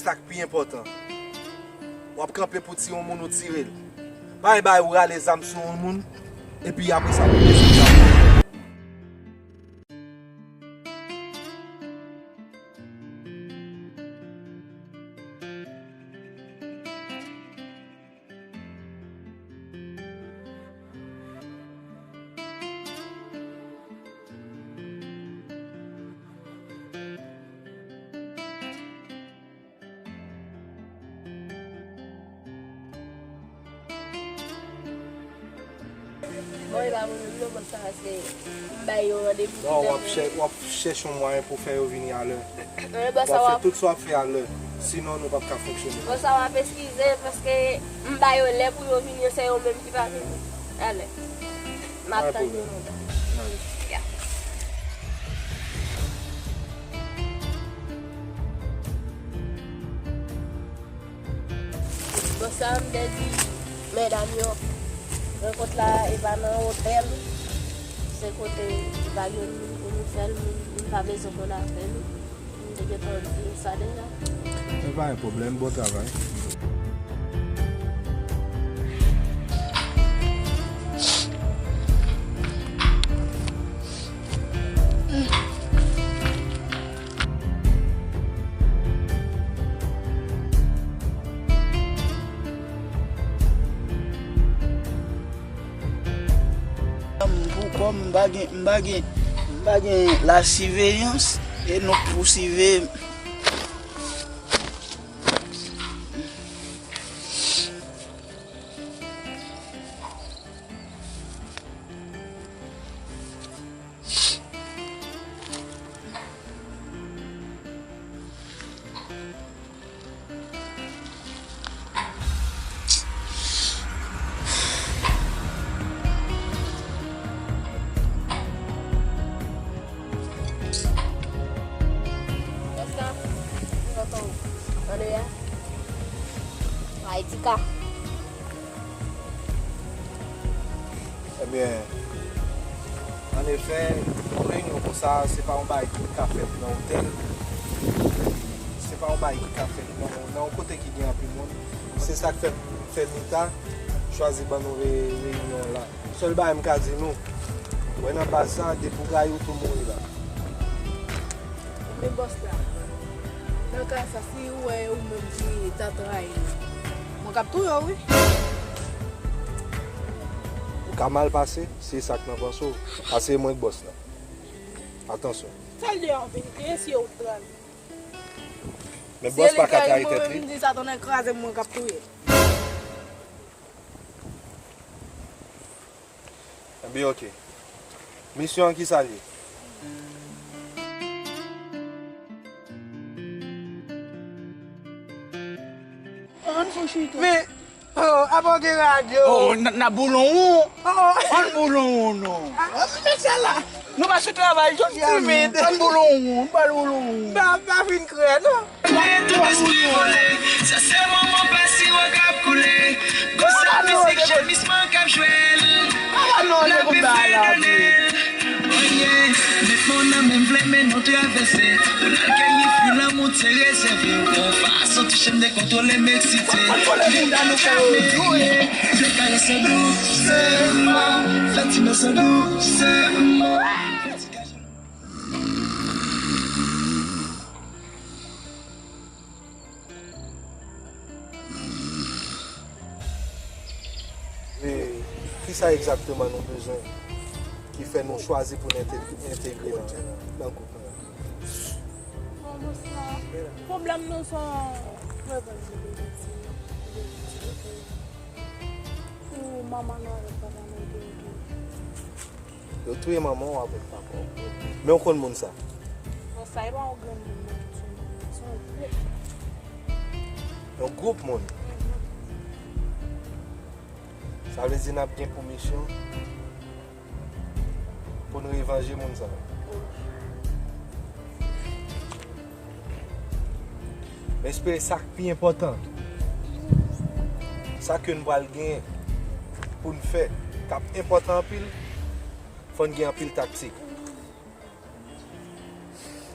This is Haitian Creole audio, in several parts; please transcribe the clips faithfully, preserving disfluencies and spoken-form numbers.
Sa k pi enpòtan. W ap kanpe pou tiye yon moun, ou tire l. Pa gen bagay ou rale zam sou yon moun, epi apre sa pou peze zam. Bon, e pa mwen menm non, bòs la, paske m bay yo randevou. Non, w ap chè-, w ap chèche yon mwayen pou fè yo vini alè. Men bòs la, w ap fè tout sa w ap fè alè. Sinon, nou p ap ka fonksyone. Bòs la, w ap eskize, paske m ba yo lè pou yo vini, se yo menm ki pa vini. Alè. M ap tann yo lontan. Ya. Bon, sa m te di medam yo, rankont la e pa nan otèl, se kote pa gen moun pou nou fè l, moun, moun pa bezwen konn afè nou. M te gentan di nou sa deja. E pa gen pwoblèm, bon travay. M pou kò m, m pa gen, m pa gen, m pa gen lasiveyans e nou k pou siveye m. Kòman w tonbe andeya? Ay, Tika. Ebyen, an efè, yon reyinyon konsa, se pa yon bagay ki ka fèt nan otèl. Se pa yon bagay ki ka fèt nan, nan yon kote ki gen anpil moun. Se sa k fè, fè Mita chwazi ban nou re-, reyinyon an la. Sèl bagay m ka di nou, wè nan baz sa, depi w rayi, ou tou mouri la. Men bòs la, nan ka sa, si ou wè ou menm ki ta trayi m, mwen k ap touye w, wi. Ou ka mal pase, se sa k nan panse w. Paske mwen k bòs la. Atansyon. Sa l di an verite, si ou trayi m. Men bòs pa ka trayi tèt li. M di sa, tonnè kraze m, mwen k ap touye l. Ebyen, oke. Misyon an, kisa l ye? Ann fon chita. Men, oh, apa w gen radyo? Oh, n, n ap boule yon won. Oh. Ann boule yon won, non. Ah, men sa la. Nou pa sou travay jodi a, men. Ann boule yon won, nou pral boule yon won. Pa, pa fin krè, non. Sa se moman pase w k ap koule. Konsa mizik jèmisman k ap jwe l. L ap efè gade l. Oh yeah. Met men w nan men m, vle men nou travèse. Pou n al kenbe fi lanmou te rezève w. Yon fason touche m dekontwole m eksite. Li ka fè m vle karese w dousman. Fè ti bese w dousman. E kisa egzakteman nou bezwen ki fè nou chwazi pou n ente-, entegre nan, nan gwoup lan? Bon, bòs la, pwoblèm nou se yon revanj de Beyonce. Pou manman nou avèk papa nou te retounen. Yo touye manman w avèk papa w. Men w konn moun sa? Bon, sa e pa yon granmoun, non, se yon, se yon gwoup. Yon gwoup moun? Mhm. Sa vle di n ap gen pou misyon pou n revanje moun sa yo. M espere sa k pi enpòtan, sa ke n pral gen pou n fè, k ap enpòtan anpil, fò n gen anpil taktik.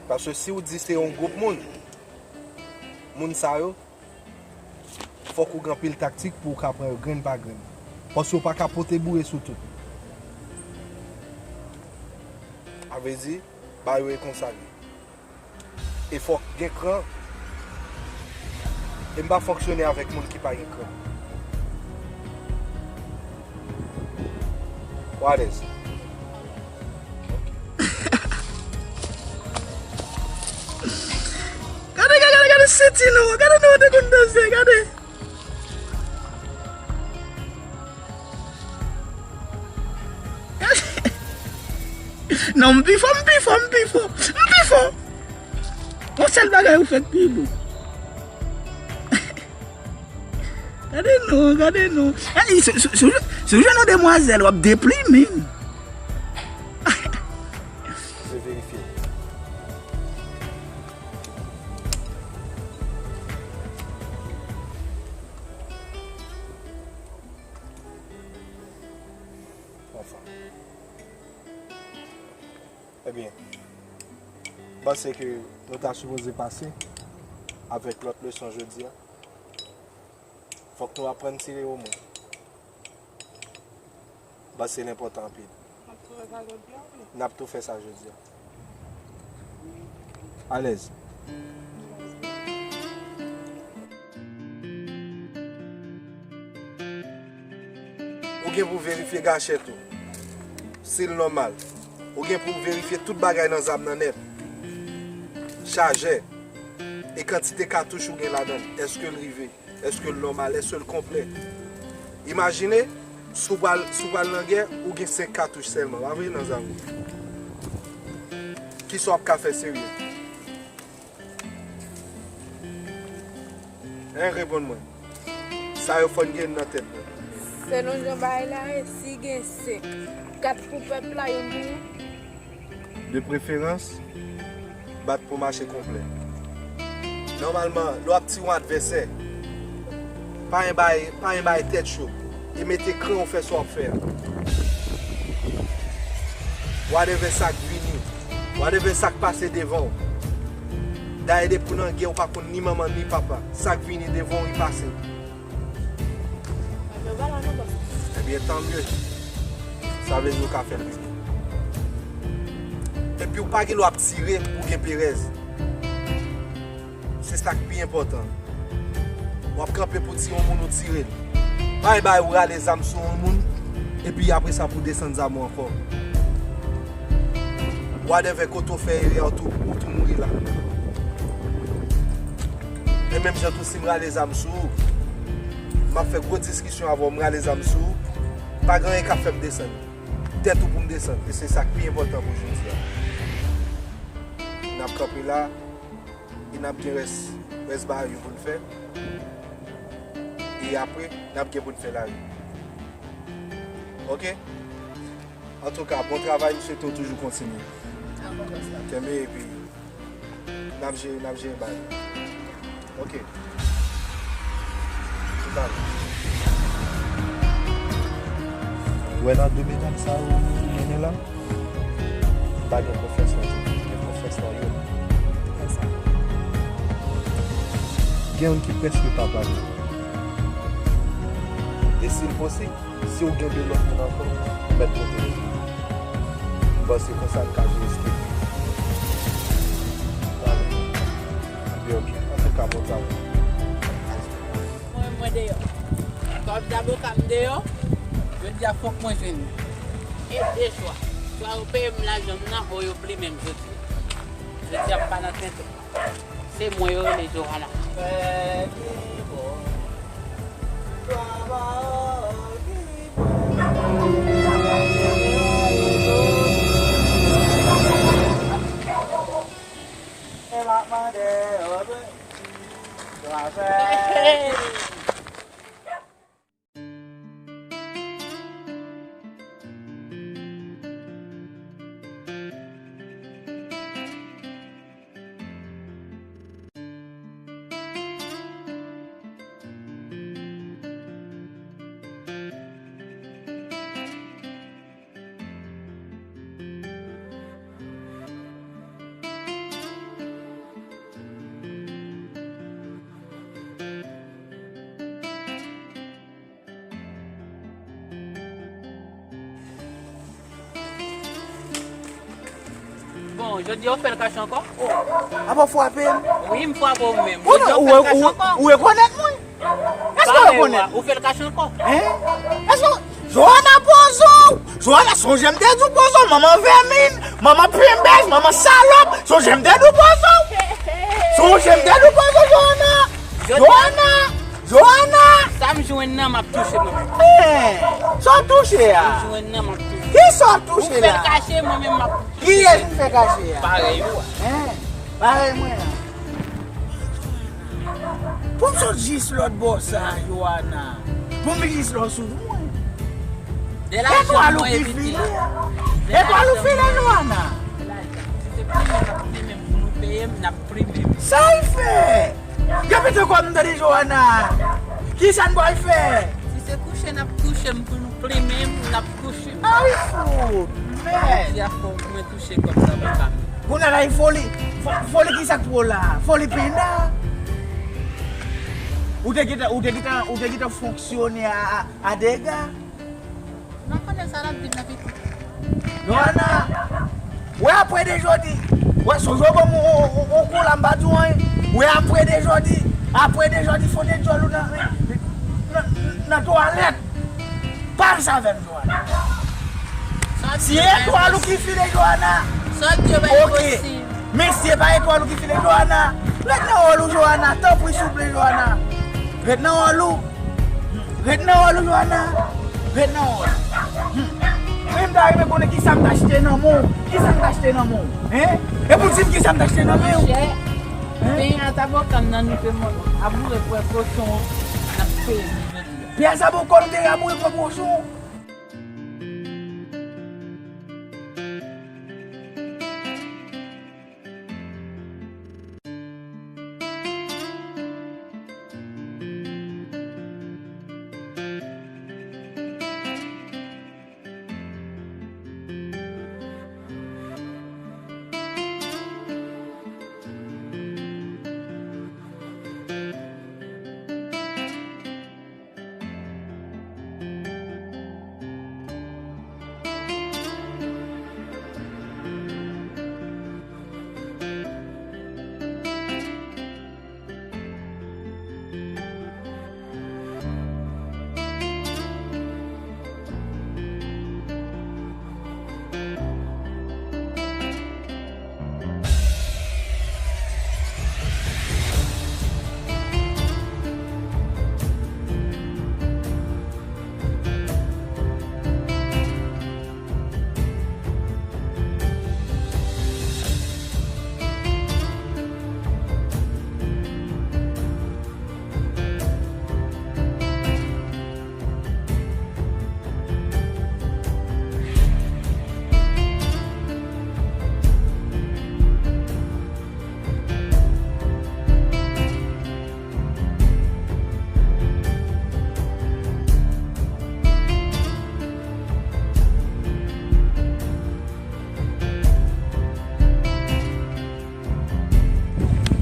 Paske si w di se yon gwoup moun, Moun sa yo, fòk ou gen anpil taktik pou w ka pran yo grenn pa grenn. Paske w pa ka pote boure sou tout. A vle di, bagay yo e konsa l ye. E fòk gen kran. E m pa fonksyone avèk moun ki pa gen kran. Ou alèz? Gade, gade, gade, gade senti nou, gade nou te konn danse, gade. Non, m pi fò, m pi fò, m pi fò, m pi fò. Yon sèl bagay ou fèk pi lou. Gade nou, gade nou. Hey, si, si, si, si w jwenn yon demwazèl, w ap deplimen. Je verifye. Anfen. Ebyen, m panse ke nou ta sipoze pase avèk lòt leson jodi a. Fòk nou aprann tire omwen. M panse l enpòtan anpil. N ap tou fè sa jodi a. Alèz. Ou gen pou verifye gachèt ou, si l nòmal. Ou gen pou verifye tout bagay nan zam nan nèt. Chajè, e kantite katouch ou gen ladan l, èske l rive? Èske l nòmal? Èske l konplè? Imajine, si w pral, si w pral nan gè, ou gen senk katouch sèlman, pa vre, nan zam ou. Kisa w ap ka fè serye? Hein, reponn mwen. Sa yo fò n gen nan tèt nou. Selon jan bagay la ye, si gen senk, kat pou pèp la, youn pou ou. De preferans, bat pou mache konplè. Nòmalman, lè w ap tire yon advèsè, pa gen bay, pa gen bay tèt cho, e mete kran w fè sa w ap fè a. Whatever sa k vini, whatever sa k pase devan w. Dayè depi w nan gè, ou pa konn ni manman ni papa. Sa k vini devan w, li pase. Ebyen, tanmye. Sa vle di ou ka fè l. Epi ou pa gen dwa ap tire pou gen perèz. Se sa k pi enpòtan. W ap kanpe pou tire yon moun, ou tire l. Pa gen bagay ou rale zam sou yon moun, epi apre sa pou desann zam ou ankò. Whatever, kote w fè erè a, ou tou, ou tou mouri la. E menm jan tou, si m rale zam sou ou, m ap fè gwo diskisyon avè w, m rale zam sou ou, pa gen anyen k ap fè m desann. Tèt ou pou m desann, e se sa k pi enpòtan pou jodi a. N ap kanpe la, e n ap gen rès, rès bagay yo pou n fè. E apre, n ap gen pou n fè lari. Oke? Antouka, bon travay, m swete w toujou kontinye. Kenbe epi n ap jere, n ap jere bagay yo. Oke. Tout a lè. Ou wè nan de medam sa yo ou mennen la, m pa gen konfyans nan tout, m gen konfyans nan youn. Gen youn ki prèske pa pale. E si l posib, si w gen de lòt moun ankò, ou mèt pote yo. M panse konsa n ka jere strès. Ebyen, oke. Antouka, bon travay. Mwen, mwen deyò. Kòm zaboka m deyò, jodi a fòk mwen jwenn e de chwa. Swa yo peye m lajan m nan, o yo plimen m jodi. Jodi a m pa nan tenten. Se mwen yo rele Johanna. Bon, jodi a ou fè l kache ankò? Apa w frape m? Wi, m frape w menm. Ou, jodi a ou ou, fè l kache ou, ankò? Ou rekonèt mwen? Èske w rekonèt? Ou fè l kache ankò? Hein? Èske Joana pozo? Joana, sonje m te di w pozo, manman vèmin, manman pimbèj, manman salòp. Sonje m te di w pozo. Sonje m te di w pozo, Joana. Joana, Joana. Sa m jwenn nan, m ap touche mwen menm. Hein? Sa w touche a? M jwenn nan, m ap touche. Ki sa w touche la? Ou fè l kache, mwen menm m ap touche. Kiyès m fè kache a? Parèy ou a. Hein? Parèy mwen an. Pou m sot jis lòt bò sa, Joana. Pou m vin jis lòt sou mwen. Etwal ou ki file. Etwal ou file, Joana. Si se plimen n ap plimen m, pou nou peye m, n ap plimen m. Sa l fè? Repete kò m tande, Joana. Kisa n pral fè? Si se kouche n ap kouche m, pou nou plimen m, n ap kouche m. Ay, fout, mèd. Jodi a fò mwen touche kòb nan men pa m. Kounye a la, e foli, fo-, foli kisa k pou w la? Foli penda? Ou te gentan, ou te gentan, ou te gentan fonksyone a, a, a dega? Nan konnen sa l ap di nan pitit. Joana, wè apre de jodi, wè sonje w ban m on, on, on, on kou la m pa di w anyen. Wè apre de jodi, apre de jodi fote djòl ou nan, nan, nan twalèt. Pa al sa avè m, Joana. Si etwal ou ki file, Joana. Ok. Men si e pa etwal ou ki file, Joana. Ret nan wòl ou, Joana. Tanpri, souple, Joana. Ret nan wòl ou. Ret nan wòl ou, Joana. Ret nan wòl ou. Hmm. Men m ta renmen konnen kisa m t achte nan men w. Kisa m t achte nan men w? Hein? E pou di m kisa m t achte nan men w? Monchè, hein? Peye a zaboka m nan nou te mòn. Aboure pwè kochon an, n ap peye li jodi a. Peye a zaboka w nou te raboure pwè kochon.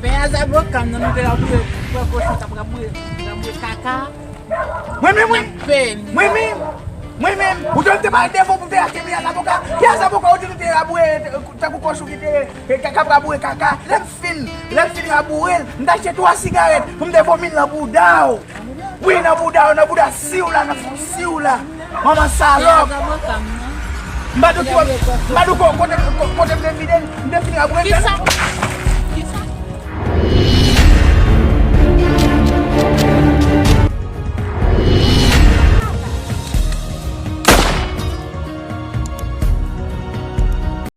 Peye a zaboka m nan nou te raboure, pwè kochon t ap raboure, raboure kaka. Mwen menm, wi. Mwen menm. Mwen menm. Ou te, te pale devan pou te achte peye a zaboka. Peye a zaboka, ou di nou te raboure, te, tankou kochon ki te, te, k ap raboure kaka. Lè m fin, lè m fin raboure l, m t achte twa sigarèt pou m te vomi l nan bouda w. Wi, nan bouda w, nan bouda si w la, nan fon si w la. Manman salòp. M pa di w ki, m pa di w ko-, kote, ko-, kote m te vide l, m te fin raboure l. Kisa?